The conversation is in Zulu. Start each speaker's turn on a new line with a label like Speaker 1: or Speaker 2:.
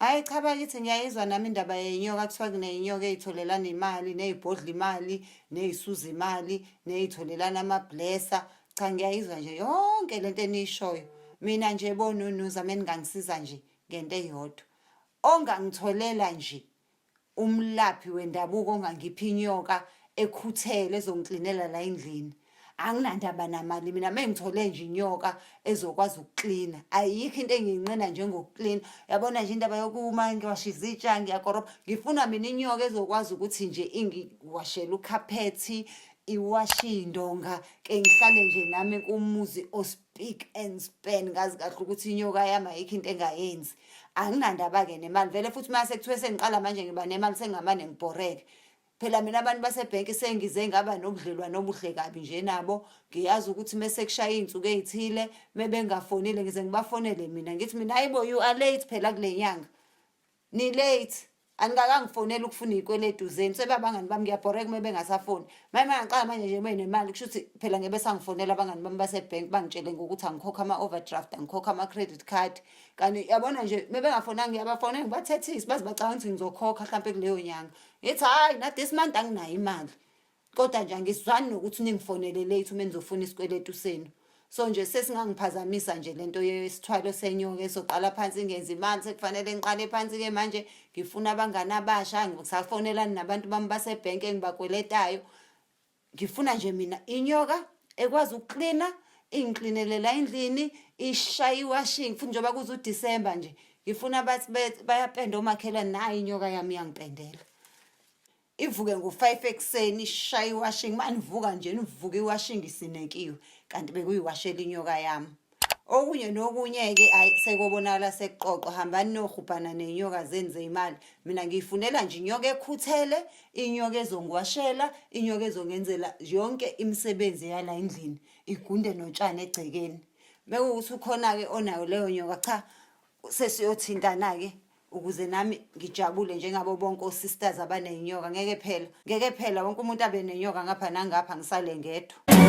Speaker 1: Hhayi cha bakithi, ngiyayizwa nami indaba yenyoka. Kuthiwa kuney'nyoka ey'tholelana imali, ney'bhodla imali, ney'suza imali, ney'tholelana ama-blesser. Cha, ngiyayizwa nje yonke lento eniyishoyo. Mina nje bonunuza meningangisiza nje ngento eyodwa, ongangitholela nje umlaphi wendabuko ongangipha inyoka ekhuthele ezongiklinela la endlini. Anginandaba namali mina, mengithole nje inyoka ezokwazi ukuklina. Ayikho into engiyinqena njengokuklina. Yabona nje indaba yokuma ngiwasha izitsha, ngiyakorobha. Ngifuna mina inyoka ezokwazi ukuthi nje ingiwashele ukhaphethi, iwashe iy'ndonga, ke ngihlale nje nami kumuzi o-speak and span. Ngazi kahle ukuthi inyoka yami ayikho into engayenzi. Anginandaba-ke nemali vele futhi. Uma sekuthiwe sengiqala manje ngiba nemali, sengingamane ngibhoreke. Phela mina abantu basebhenki sengize ngaba nobudlelwane obuhle kabi nje nabo. Ngiyazi ukuthi mese kushaya iy'nsuku ey'thile mebengafonile, ngize ngibafonele mina, ngithi mina, "Hayibo, you are late phela kule nyanga, ni-late, anikakangifoneli ukufuna iy'kweletu zenu." Sebabangani bami, ngiyabhoreka uma bengasafoni. Manje mangiqala manje nje benemali, kusho ukuthi phela ngebe sangifonela abangani bami basebhenki, bangitshele ngokuthi angikhokhe ama-overdraft, angikhokhe ama-credit card. Kanti yabona nje mebengafonanga, ngiyabafonela ngibathethise, baze bacabanga ukuthi ngizokhokha hlampe kuleyo nyanga. Ngithi, "Hhayi, na this month anginayo imali, kodwa nje angisizwani nokuthi ningifonele late uma nizofuna isikweletu senu." So nje sesingangiphazamisa nje lento yesithwalo senyoka esoqala phansi ngenza imali. Sekufanele ngiqale phansi-ke manje ngifuna abangani abasha, ngisafonelani nabantu bami basebhenki engibakweletayo. Ngifuna nje mina inyoka ekwazi ukuklina, ingiklinele la endlini, ishaye iwashing. Futhi njengoba kuze uDisemba nje, ngifuna bathi bayapenda omakhelwane, nayi inyoka yami iyangipendela. Ivuke ngo-5 ekuseni, ishaye iwashing. Uma nivuka nje, nivuke iwashing isinekiwe, kanti bekuyiwashela inyoka yami. Okunye nokunye-ke, hhayi, sekobonakala sekuqoqwa. Hambani nohubhana ney'nyoka zenu zey'mali. Mina ngiyifunela nje inyoka ekhuthele, inyoka ezongiwashela, inyoka ezongenzela yonke imisebenzi yala endlini, igunde notshani egcekeni. Mekuwukuthi ukhona-ke onayo leyo nyoka, cha, sesiyothintana-ke ukuze nami ngijabule njengabo bonke o-sisters abaney'nyoka. Ngeke phela, ngeke phela wonke umuntu abe nenyoka ngapha nangapha, ngisale ngedwa.